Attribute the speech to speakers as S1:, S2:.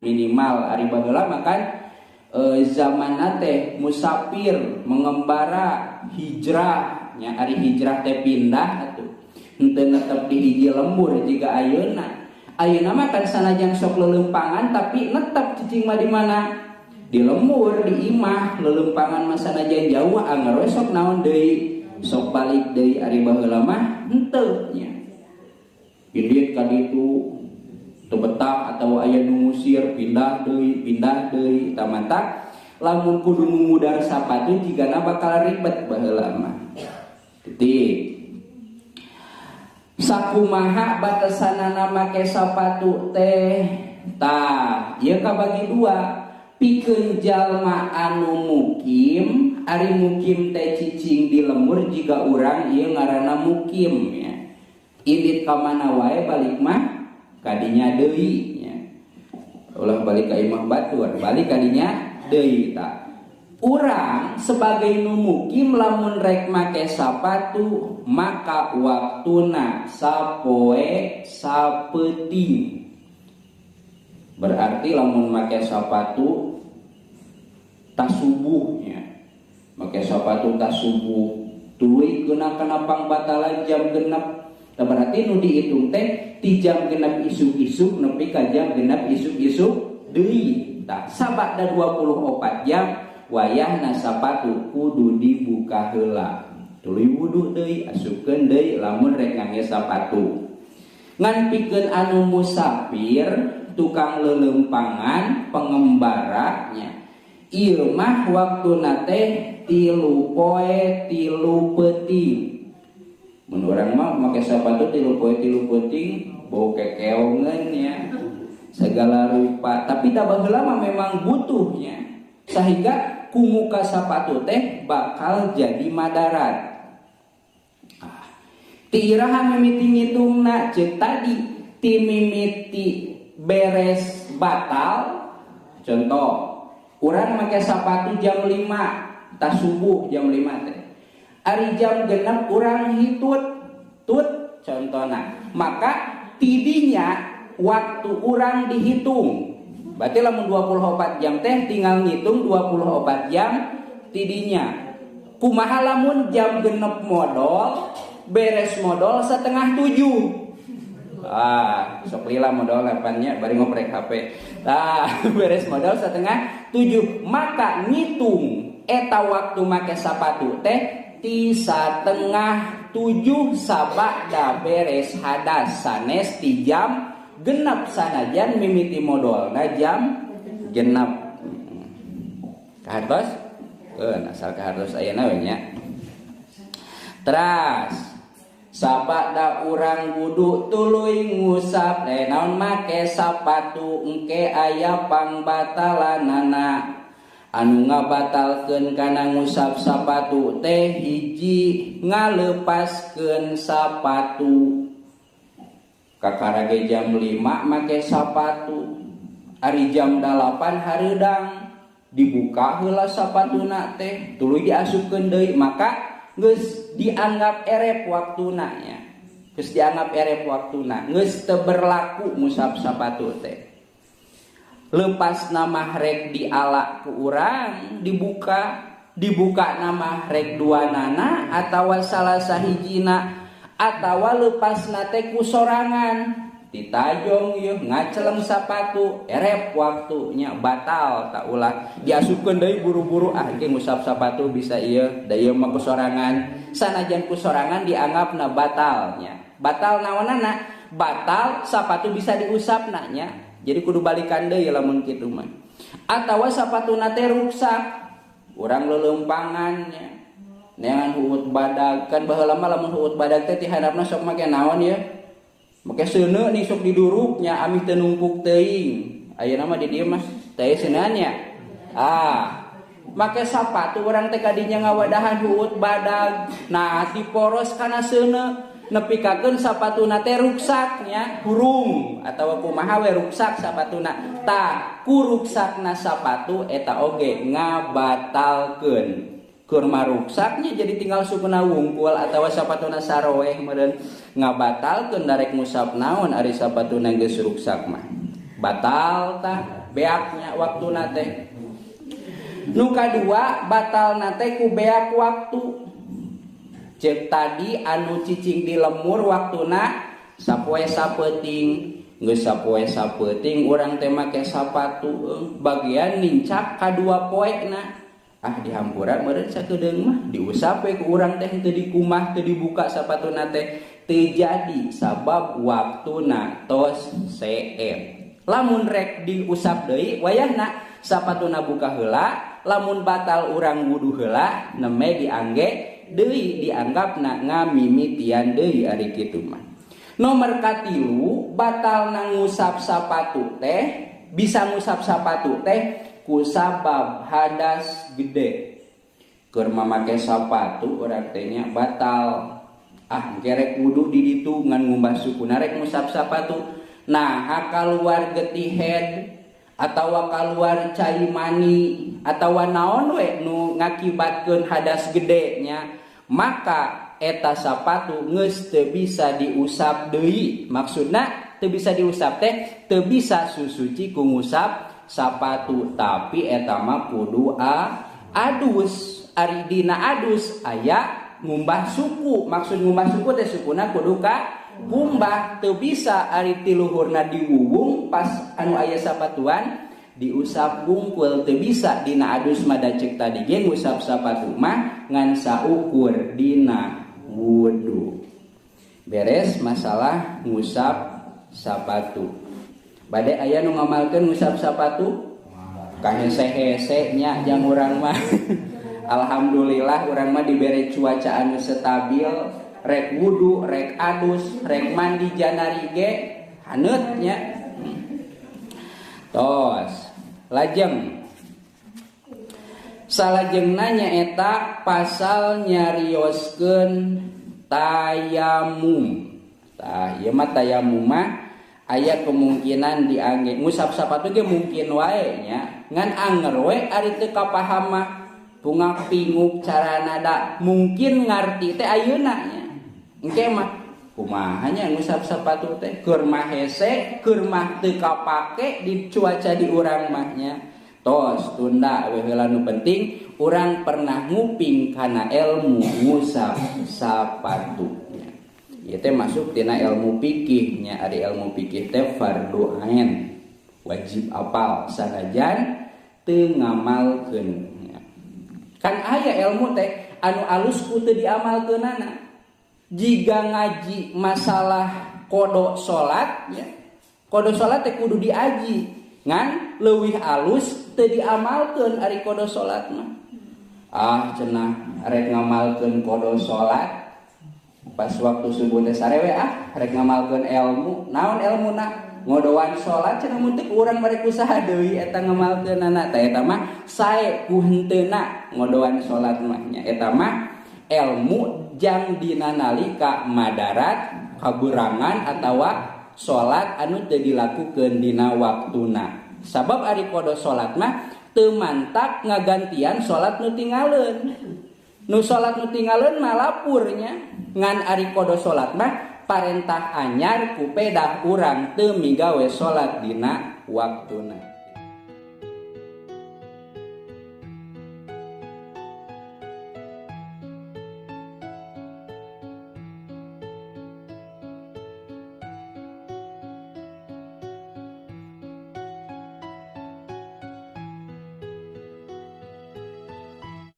S1: Minimal ari baheula mah kan zaman teh musafir, mengembara, hijrah nya. Ari hijrah teh pindah atuh, henteu netep di hiji lembur jiga ayeuna. Ayeuna mah kan sanajan sok lelempangan, tapi netep cicing mah di mana? Di lembur, di imah. Lelempangan mah sanajan jauh, anger we sok naon deui, sok balik deui. Ari baheula mah henteu nya, indit ka ditu teu betah atau aya nu ngusir, pindah deui, pindah deui. Tah, matak lamun kudu ngumudar sapatu jigana bakal ribet baheula mah. Titik. Sakumaha batasanana make sapatu teh? Tah, ieu kabagi dua. Pikeun jalma anu mukim, ari mukim teh cicing di lembur jiga urang ieu ngaranna mukim ya. Indit ka mana wae balik mah kadinya deui nya. Ulah balik ka imah batur, balik kadinya deui. Tah, urang sebagai nu mukim lamun rek make sapatu maka waktuna sapoe sapeuting. Berarti lamun make sapatu tas subuh nya, make sapatu tas subuh tuluy kena kana pangbatalan jam 6. Nah, berarti nu dihitung teh ti jam 6 isuk-isuk nepi ka jam 6 isuk-isuk deui. Tah, sabada 24 jam wayahna sapatu kudu dibuka heula, tuluy wudu deui, asupkeun deui lamun rek ngangge sapatu. Ngan pikeun anu musafir, tukang lelempangan, pengembara nya, ieu mah waktuna teh 3 poe 3 peuting. Mun urang mah make sapatu 3 poe 3 peuting bau kekeongeun ya, segala rupa. Tapi da baheula mah memang butuhnya, sehingga ku muka sapatu teh bakal jadi madarat. Ah. Ti iraha mimiti ngitungna? Ceuk tadi, ti mimiti beres batal. Contoh, urang make sapatu jam 5 tas subuh, jam 5 teh. Ari jam 6 urang hitut tut contohna, maka tidinya waktu urang dihitung. Berarti lamun 24 jam teh tinggal ngitung 24 jam tidinya. Kumaha lamun jam 6 modol, beres modol 6.30? Ah, sok lila modol nya bari ngoprek HP. Nah, beres modol 6.30, maka ngitung eta waktu make sapatu teh ti 6.30 sabada beres hadas, sanes ti jam 6, sanajan mimiti modolna jam 6. Kahartos? Asal kahartos ayeuna we nya. Teras, sabada urang wudu tuluy ngusap naon, make sapatu, engke aya pangbatalanana. Anu ngabatalkeun kana ngusap sapatu teh hiji, ngalepaskeun sapatu. Kakara ge jam 5 make sapatu, ari jam 8 hareudang, dibuka heula sapatuna teh, tuluy diasupkeun deui, maka geus dianggap erep waktuna nya. Geus dianggap erep waktuna, geus teu berlaku ngusap sapatu teh. Lepas nama rek diala ku urang, dibuka, dibuka nama rek dua nana atau salah sahijina atau lepas nate ku sorangan ditajong yeuh ngaceleng sapatu, erep waktunya, batal. Tak ulah diasupkeun deui buru-buru, ah ge ngusap sapatu bisa ieu da ieu mah ku sorangan. Sanajan ku sorangan dianggapna batalnya. Batal naonana? Batal sapatu bisa diusap nya, jadi kudu balikan deui lamun kitu mah. Atawa sapatuna teh ruksak, urang lelempangan nya, neangan huut badag. Kan baheula mah lamun huut badag teh ti handapna sok make naon ya, make seuneu nih, sok diduruknya amih teu numpuk teuing. Ayeuna mah di dieu mah teh seuneun nya. Ah, make sapatu urang teh kadinya ngawadahan huut badag, nah diporos kana seuneu nepikakeun sapatuna teh ruksaknya, hurung atawa kumaha we ruksak sapatuna. Tah, ku ruksakna sapatu eta oge ngabatalkeun. Keur maruksaknya jadi tinggal sukuna wungkul atawa sapatuna saroeh meureun, ngabatalkeun. Darek ngusap naon ari sapatuna geus ruksak mah? Batal tah beaknya waktuna teh. Nu kadua batalna teh ku beak waktu. Cek tadi anu cicing di lemur waktuna sapoe sapeuting, geus sapoe sapeuting urang teh make sapatu bagian nincak kadua poena. Ah dihampura meureun sakedeung mah diusap we ku urang teh teu dikumah teu dibuka sapatuna teh teu jadi sabab waktuna tos seep. Lamun rek diusap deui wayahna sapatuna buka heula, lamun batal urang wudu heula neme diangge deui dianggapna ngamimitian deui ari kitu mah. Nomor katilu batalna ngusap sapatu teh bisa ngusap sapatu teh ku sabab hadas gede. Keur mamake sapatu urang teh nya batal. Ah gerek wudu di ditu ngan ngumbah sukuna rek ngusap sapatu. Nah kaluar getihed atawa kaluar cai mani atawa naon we nu ngakibatkeun hadas gede nya, maka eta sapatu geus teu bisa diusap deui. Maksudna teu bisa diusap teh teu bisa susuci ku ngusap sapatu, tapi eta mah kudu adus. Ari dina adus aya ngumbah suku. Maksud ngumbah suku teh sukuna kudu ka kumbah, teu bisa ari tiluhurna diwuwung pas anu aya sapatuan diusap wungkul teu bisa dina adus mah da ceuk tadi ge ngusap sapatu mah ngan saukur dina wudu. Beres masalah ngusap sapatu. Bade aya nu ngamalkeun ngusap sapatu? Kahese-hese nya jang urang mah. Alhamdulillah urang mah dibere cuaca anu stabil, rek wudu, rek adus, rek mandi janari ge haneut nya. Tos, lajeng. Salajengna nyaeta pasal nyarioskeun tayamum. Tah, ieu mah tayamum mah aya kemungkinan diangge ngusap sapatu ge mungkin wae nya. Ngan anger we ari teu kapaham mah pungak pinguk carana da mungkin ngarti teh ayeuna nya. Engke mah kumaha nya ngusap sapatu teh keur mah hese, keur mah teu kapake di cuaca di urang mah nya. Tos tunda we heula nu penting urang pernah nguping kana ilmu ngusap sapatu nya. Ieu teh masuk tina ilmu fikih nya, ari ilmu fikih teh fardu ain, wajib apal sanajan teu ngamalkeun nya. Kan aya ilmu teh anu alus ku teu diamalkeunana. Jika ngaji masalah kodo salat ya, kodo salat teh kudu diaji, ngan leuwih alus teu diamalkeun ari kodo salat mah. Ah cenah rek ngamalkeun kodo salat pas waktu subuh teh sarewe ah rek ngamalkeun ilmu, naon ilmuna? Ngodoan salat cenah mun teu urang merek usaha deui eta ngamalkeunana. Tah eta mah sae ku henteuna ngodoan salat mah nya. Eta mah ilmu jang dina nalika madarat kaburangan atawa salat anu teu dilakukeun dina waktuna. Sabab ari kodo salat mah teu mantak ngagantian salat nu tingaleun. Nu salat nu tingaleun mah lapurnya, ngan ari kodo salat mah parentah anyar ku pedah urang teu migawe salat dina waktuna.